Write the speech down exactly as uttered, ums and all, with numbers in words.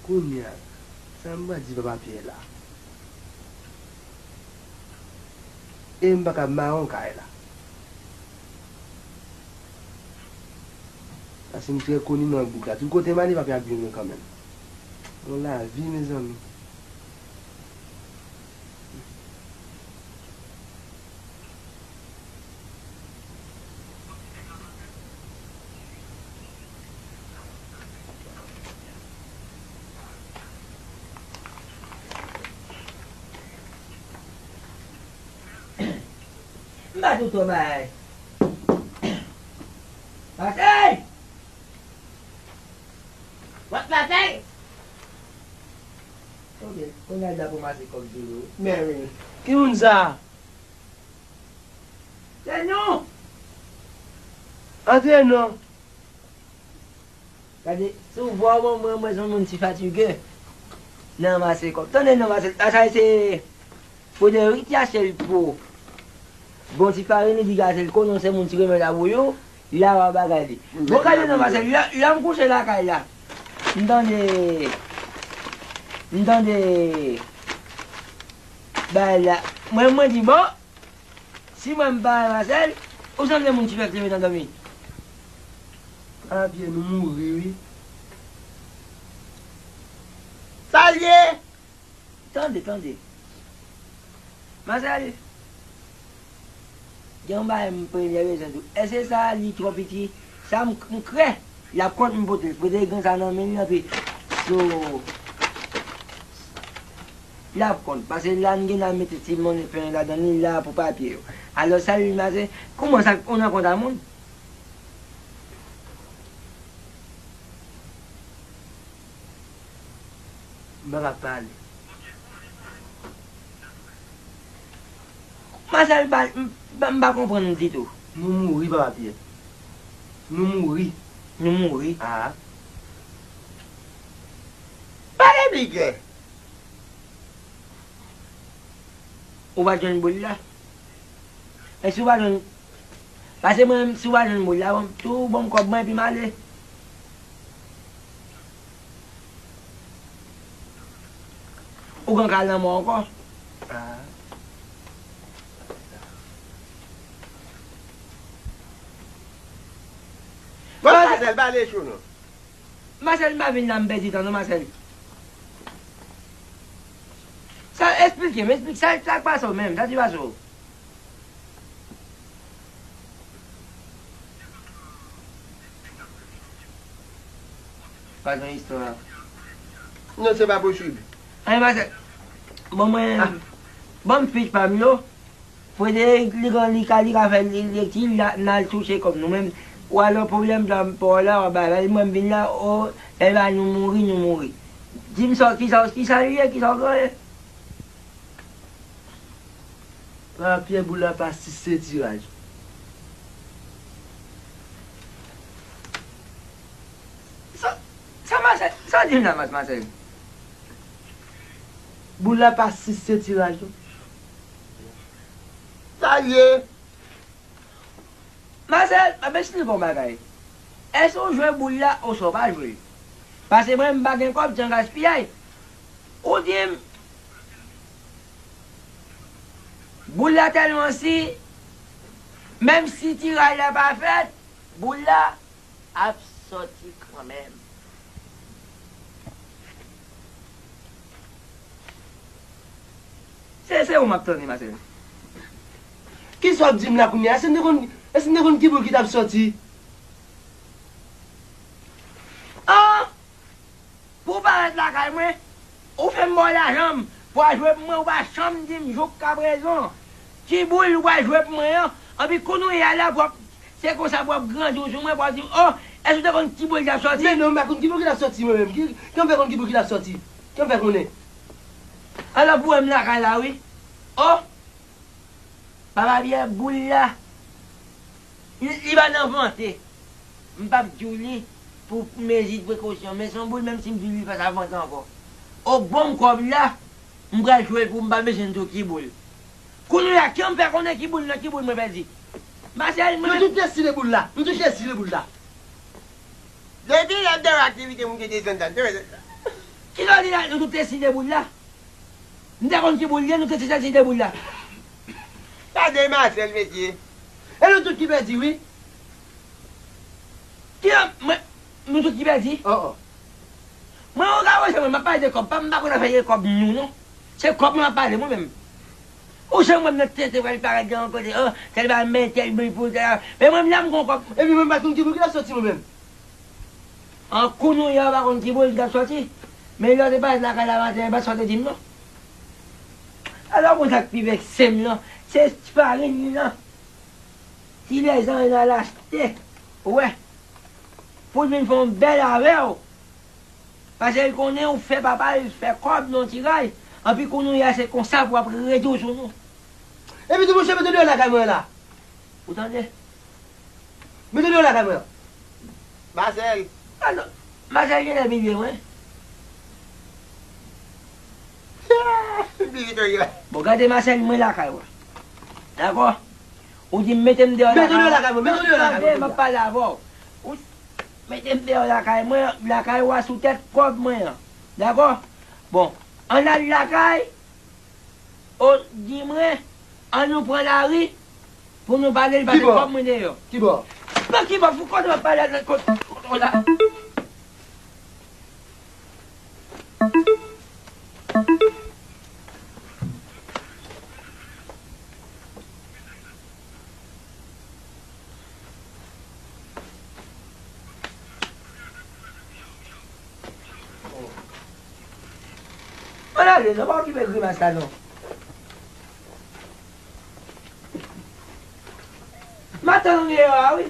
Kounye a, sa m pral di papa Pyè la? E m pa ka mawon kay la. Paske m trè koni nan bouk la. Tout kote m ale, papa Pyè ap jwenn mwen kanmenm. Yon lavi, mezanmi. M pa di w twò bagay. Pasey! W ap pasey! Ok, kounye a l la pou mase kòb dolo wi. Mary. Ki moun sa? Se nou! Antre non. Gade, sou vwa w, mwen, mwen, mwen, se yon moun ki fatige nan ranmase kòb. Tande non, Marcel, sa se Frederic Yachel Pro. Bon, ti farin, li di Gazelle konnen se moun ki remèt a Bouyou, li a wè bagay li. Bon, gade non, Marcel, lè, lè m kouche lakay la, m tande, m tande bagay la. Mwen, mwen di, bon, si mwen m pa wè Marcel, ou sanble moun ki fèk leve nan dòmi. A byen, nou mouri, wi. Sa l ye? Tande, tande. Marcel, gen yon bagay m premye bezwen di w. Èske sa a li twò piti? Sa m, m kwè l ap kont m pote l. Pote l gen sa nan men l anpi. So, l ap kont. Paske la n gen nan mete ti monnen pen ladan li la pou papye yo. Alò sa li Marcel, kouman sa ou nan kont a moun? M pa ka pale. Marcel, m pa, m, m pa konprann ou ditou. Nou mouri, papa Pyè. Nou mouri. Nou mouri? Ah. Pale bigè. Ou pa jwenn boul la? E si w pa jwenn, pase mwen menm, si w pa jwenn boul la, ban m tou, ban m kòb mwen epi m ale. Ou gen ka lanmò ankò? Ah. Bon, Marcel, pale cho non. Marcel, m pa vin la m pèdi tan non, Marcel. Sa, esplike m, esplike sa, sa k pase w menm, sa ki pase w? Pa gen istwa. Non, se pa posib. Anyen, Marcel, bon, mwen, ah, bon, m fich pa m yo. Frederic, li ka, li ka, li ka fè li, li, li, li, n al touche kòb nou menm. Ou alò pwoblèm sa pa w la, w ap bay, mwen m vin la, o, e ba nou mouri, nou mouri. Di m sa, kisa, kisa li ye, kisa w genyen? Papa Pyè, boul la pa sis se tiraj. Sa, sa Marcel, sa w di m la, Mas-, Marcel? Boul la pa sis se tiraj non. Sa l ye? Marcel, m ap esplike w yon bagay. Èske w jwe boul la oswa w pa jwe l? Paske mwen, m pa gen kòb, jan gaspiyay. Ou di m, boul la tèlman si, menm si tiraj la pa fèt, boul la ap sòti kanmenm. Se, se ou m ap tande, Marcel. Kisa w ap di m la kounye a? Èske m te konn, èske m te konn ki boul ki t ap sòti? An! Pou w parèt lakay mwen, ou fè m ba w lajan m, pou w al jwe pou mwen, ou pa janm di m jouskaprezan ki boul ou pral jwe pou mwen an, anpi kounye a la, w ap, se konsa w ap grandi w sou mwen, w ap di m, o, èske w te konn ki boul ki t ap sòti? Men non, m pa konn ki boul ki t ap sòti mwen menm. Ki, kòman m fè konn ki boul ki t ap sòti? Kòman m fè konnen? Alò pou w wè m lakay la wi. O! Papa Pyè, boul la, li, li pa nan vante. M p ap di w li pou mezi de prekosyon, men se yon boul, menm si m di w li pa sa vante ankò. O, ban m kòb la, m pral jwe l pou m pa bezwen di w ki boul. Kounye a, kè m fè konnen ki boul nan ki boul mwen pèdi. Marcel, mwen. Nou tout te sile boul la. Nou tout te sile boul la. Depi lè m te wè aktivite moun ki desann dan, te wè. Kilè w di la, nou tout te si de boul la? M te konn ki boul li ye, nou tout te si de boul la. Gade Masèl, mesye. E nou tout ki pèdi, wi. Kilè, mwen, nou tout ki pèdi? Oh, oh. Mwen, ou ka wè, mwen, m ap pale de kòb pa m, m pa konn afè de kòb nou, non. Se kòb mwen ap pale, mwen menm. Ou jan mwen nan tete pral parèt de yon kote, oh, tèl bagay, men tèl bri pou tèl. Men mwen menm la, m gon kòb. Epi mwen, m pa konn ki boul ki t ap soti, mwen menm. An kounouya, ou pa konn ki boul ki t ap soti. Men lè w te parèt lakay la maten, e pa sa w te di m, non. Alò, bon, sa k pi vekse m, non, se ti farin li, non. Ti lèzanj nan l achte, ou wè. Pou l vin fè yon bèl avè w. Paske l konnen ou fè papa l fè kòb nan tiray. Anpi kounye a se konsa pou ap rete w sou nou. Epi tou monchè, mete deyò lakay mwen la. Ou tande? Mete deyò lakay mwen. Masèl. A non, Masèl genlè bliye mwen. Bliye deyò. Bon, gade Masèl, mwen lakay ou. Dakò? Ou di m mete m deyò lakay mwen. Mete deyò lakay mwen, mete deyò lakay mwen. Tande, m ap pale avè w. Ou mete m deyò lakay mwen, lakay ou a sou tèt kòb mwen an. Dakò? Bon, ann al lakay, ou di mwen, ann nou pran lari pou nou pale, l pase kòb mwen deyò. Kibò? Nan kibò, pou kote m ap pale a, nan kote, kote w la. Ann ale non, pa okipe grimas la non. M ap tann ou deyò a wi.